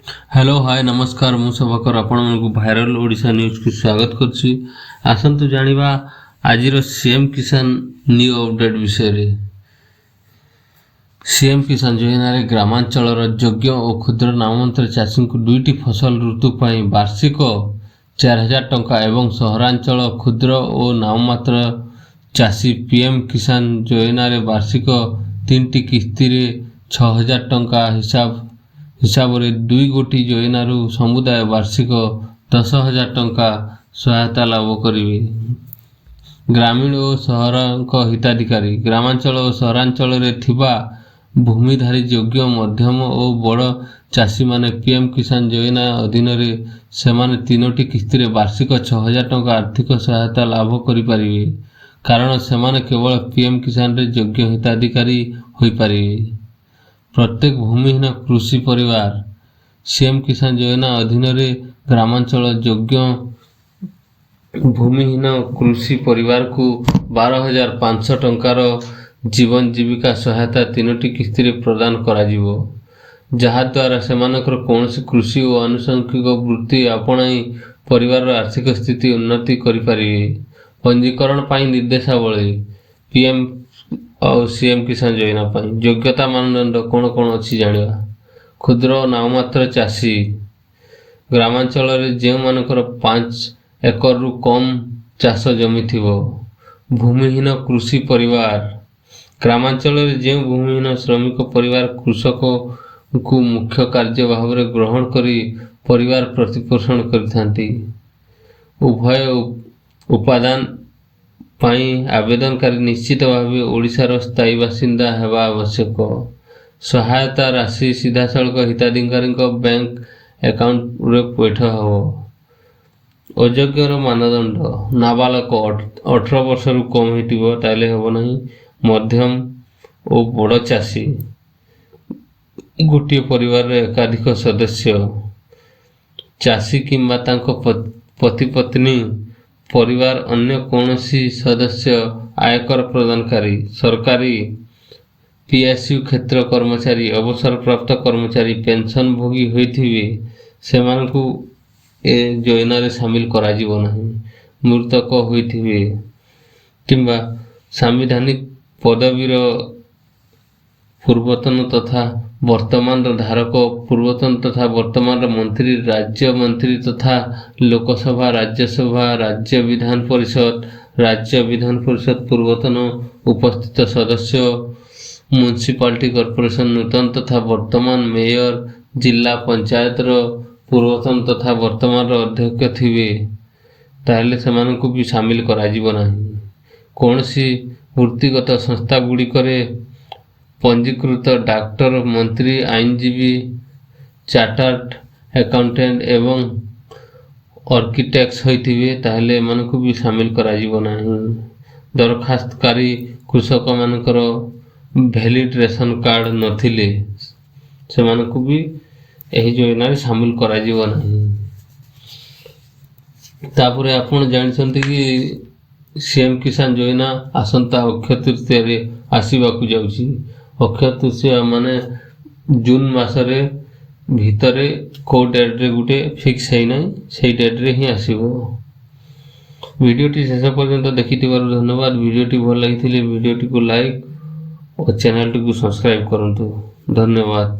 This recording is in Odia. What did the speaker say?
ହ୍ୟାଲୋ, ହାଏ, ନମସ୍କାର। ମୁଁ ଶୁଭକର, ଆପଣମାନଙ୍କୁ ଭାଇରାଲ ଓଡ଼ିଶା ନ୍ୟୁଜ୍କୁ ସ୍ୱାଗତ କରୁଛି। ଆସନ୍ତୁ ଜାଣିବା ଆଜିର ସିଏମ୍ କିଷାନ ନ୍ୟୁ ଅପଡେଟ୍ ବିଷୟରେ। ସିଏମ୍ କିଷାନ ଯୋଜନାରେ ଗ୍ରାମାଞ୍ଚଳର ଯୋଗ୍ୟ ଓ କ୍ଷୁଦ୍ର ନାମମାତ୍ର ଚାଷୀଙ୍କୁ ଦୁଇଟି ଫସଲ ଋତୁ ପାଇଁ ବାର୍ଷିକ 4000 ଟଙ୍କା ଏବଂ ସହରାଞ୍ଚଳ କ୍ଷୁଦ୍ର ଓ ନାମମାତ୍ର ଚାଷୀ ପିଏମ୍ କିଷାନ ଯୋଜନାରେ ବାର୍ଷିକ ତିନିଟି କିସ୍ତିରେ 6000 ଟଙ୍କା ହିସାବରେ ଦୁଇ ଗୋଟି ଯୋଜନାରୁ ସମୁଦାୟ ବାର୍ଷିକ 10,000 ଟଙ୍କା ସହାୟତା ଲାଭ କରିବେ। ଗ୍ରାମୀଣ ଓ ସହରଙ୍କ ହିତାଧିକାରୀ: ଗ୍ରାମାଞ୍ଚଳ ଓ ସହରାଞ୍ଚଳରେ ଥିବା ଭୂମିଧାରୀ ଯୋଗ୍ୟ ମଧ୍ୟମ ଓ ବଡ଼ ଚାଷୀମାନେ ପିଏମ୍ କିଷାନ ଯୋଜନା ଅଧୀନରେ ସେମାନେ ତିନୋଟି କିସ୍ତିରେ ବାର୍ଷିକ 6000 ଟଙ୍କା ଆର୍ଥିକ ସହାୟତା ଲାଭ କରିପାରିବେ, କାରଣ ସେମାନେ କେବଳ ପିଏମ୍ କିଷାନରେ ଯୋଗ୍ୟ ହିତାଧିକାରୀ ହୋଇପାରିବେ। ପ୍ରତ୍ୟେକ ଭୂମିହୀନ କୃଷି ପରିବାର: ସିଏମ୍ କିଷାନ ଯୋଜନା ଅଧୀନରେ ଗ୍ରାମାଞ୍ଚଳ ଯୋଗ୍ୟ ଭୂମିହୀନ କୃଷି ପରିବାରକୁ 12,500 ଟଙ୍କାର ଜୀବନ ଜୀବିକା ସହାୟତା ତିନୋଟି କିସ୍ତିରେ ପ୍ରଦାନ କରାଯିବ, ଯାହାଦ୍ୱାରା ସେମାନଙ୍କର କୌଣସି କୃଷି ଓ ଆନୁଷଙ୍ଗିକ ବୃତ୍ତି ଆପଣାଇ ପରିବାରର ଆର୍ଥିକ ସ୍ଥିତି ଉନ୍ନତି କରିପାରିବେ। ପଞ୍ଜୀକରଣ ପାଇଁ ନିର୍ଦ୍ଦେଶାବଳୀ। ପିଏମ୍ ଆଉ ସିଏମ୍ କିଷାନ ଯୋଜନା ପାଇଁ ଯୋଗ୍ୟତା ମାନଦଣ୍ଡ କ'ଣ କ'ଣ ଅଛି ଜାଣିବା। କ୍ଷୁଦ୍ର ଓ ନାମମାତ୍ର ଚାଷୀ: ଗ୍ରାମାଞ୍ଚଳରେ ଯେଉଁମାନଙ୍କର 5 ଏକରରୁ କମ୍ ଚାଷ ଜମି ଥିବ। ଭୂମିହୀନ କୃଷି ପରିବାର: ଗ୍ରାମାଞ୍ଚଳରେ ଯେଉଁ ଭୂମିହୀନ ଶ୍ରମିକ ପରିବାର କୃଷକଙ୍କୁ ମୁଖ୍ୟ କାର୍ଯ୍ୟ ଭାବରେ ଗ୍ରହଣ କରି ପରିବାର ପ୍ରତିପୋଷଣ କରିଥାନ୍ତି। ଉଭୟ ଉପାଦାନ ପାଇଁ ଆବେଦନକାରୀ ନିଶ୍ଚିତ ଭାବେ ଓଡ଼ିଶାର ସ୍ଥାୟୀ ବାସିନ୍ଦା ହେବା ଆବଶ୍ୟକ। ସହାୟତା ରାଶି ସିଧାସଳଖ ହିତାଧିକାରୀଙ୍କ ବ୍ୟାଙ୍କ ଆକାଉଣ୍ଟରେ ପୈଠ ହେବ। ଅଯୋଗ୍ୟର ମାନଦଣ୍ଡ: ନାବାଳକ, 18 ବର୍ଷରୁ କମ୍ ହେଇଥିବ ତାହେଲେ ହେବ ନାହିଁ। ମଧ୍ୟମ ଓ ବଡ଼ ଚାଷୀ, ଗୋଟିଏ ପରିବାରର ଏକାଧିକ ସଦସ୍ୟ ଚାଷୀ କିମ୍ବା ତାଙ୍କ ପତି ପତ୍ନୀ, ପରିବାର ଅନ୍ୟ କୌଣସି ସଦସ୍ୟ ଆୟକର ପ୍ରଦାନକାରୀ, ସରକାରୀ ପିଏସ୍ୟୁ କ୍ଷେତ୍ର କର୍ମଚାରୀ, ଅବସରପ୍ରାପ୍ତ କର୍ମଚାରୀ, ପେନ୍ସନଭୋଗୀ ହୋଇଥିବେ, ସେମାନଙ୍କୁ ଏ ଯୋଜନାରେ ସାମିଲ କରାଯିବ ନାହିଁ। ମୃତକ ହୋଇଥିବେ କିମ୍ବା ସାମ୍ବିଧାନିକ ପଦବୀର ପୂର୍ବତନ ତଥା ବର୍ତ୍ତମାନର ଧାରକ, ପୂର୍ବତନ ତଥା ବର୍ତ୍ତମାନର ମନ୍ତ୍ରୀ, ରାଜ୍ୟ ମନ୍ତ୍ରୀ ତଥା ଲୋକସଭା, ରାଜ୍ୟସଭା, ରାଜ୍ୟ ବିଧାନ ପରିଷଦ, ରାଜ୍ୟ ବିଧାନ ପରିଷଦ ପୂର୍ବତନ ଉପସ୍ଥିତ ସଦସ୍ୟ, ମ୍ୟୁନିସିପାଲିଟି କର୍ପୋରେସନ ନୂତନ ତଥା ବର୍ତ୍ତମାନ ମେୟର, ଜିଲ୍ଲା ପଞ୍ଚାୟତର ପୂର୍ବତନ ତଥା ବର୍ତ୍ତମାନର ଅଧ୍ୟକ୍ଷ ଥିବେ, ତାହେଲେ ସେମାନଙ୍କୁ ବି ସାମିଲ କରାଯିବ ନାହିଁ। କୌଣସି ବୃତ୍ତିଗତ ସଂସ୍ଥା ଗୁଡ଼ିକରେ ପଞ୍ଜୀକୃତ ଡାକ୍ତର, ମନ୍ତ୍ରୀ, ଆଇନଜୀବୀ, ଚାର୍ଟାର୍ଡ ଆକାଉଣ୍ଟାଣ୍ଟ ଏବଂ ଆର୍କିଟେକ୍ଟ ହୋଇଥିବେ, ତାହେଲେ ଏମାନଙ୍କୁ ବି ସାମିଲ କରାଯିବ ନାହିଁ। ଦରଖାସ୍ତକାରୀ କୃଷକମାନଙ୍କର ଭ୍ୟାଲିଡ୍ ରେସନ କାର୍ଡ଼ ନଥିଲେ ସେମାନଙ୍କୁ ବି ଏହି ଯୋଜନାରେ ସାମିଲ କରାଯିବ ନାହିଁ। ତାପରେ ଆପଣ ଜାଣିଛନ୍ତି କି ସିଏମ୍ କିଷାନ ଯୋଜନା ଆସନ୍ତା ଅକ୍ଷୟ ତୃତୀୟାରେ ଆସିବାକୁ ଯାଉଛି। ଅକ୍ଷୟ ତୃତୀୟା ମାନେ ଜୁନ୍ ମାସରେ ଭିତରେ କେଉଁ ଡେଟ୍ରେ ଗୋଟେ ଫିକ୍ସ ହେଇନାହିଁ, ସେଇ ଡେଟ୍ରେ ହିଁ ଆସିବ। ଭିଡ଼ିଓଟି ଶେଷ ପର୍ଯ୍ୟନ୍ତ ଦେଖିଥିବାରୁ ଧନ୍ୟବାଦ। ଭିଡ଼ିଓଟି ଭଲ ଲାଗିଥିଲେ ଭିଡ଼ିଓଟିକୁ ଲାଇକ୍ ଓ ଚ୍ୟାନେଲଟିକୁ ସବସ୍କ୍ରାଇବ୍ କରନ୍ତୁ। ଧନ୍ୟବାଦ।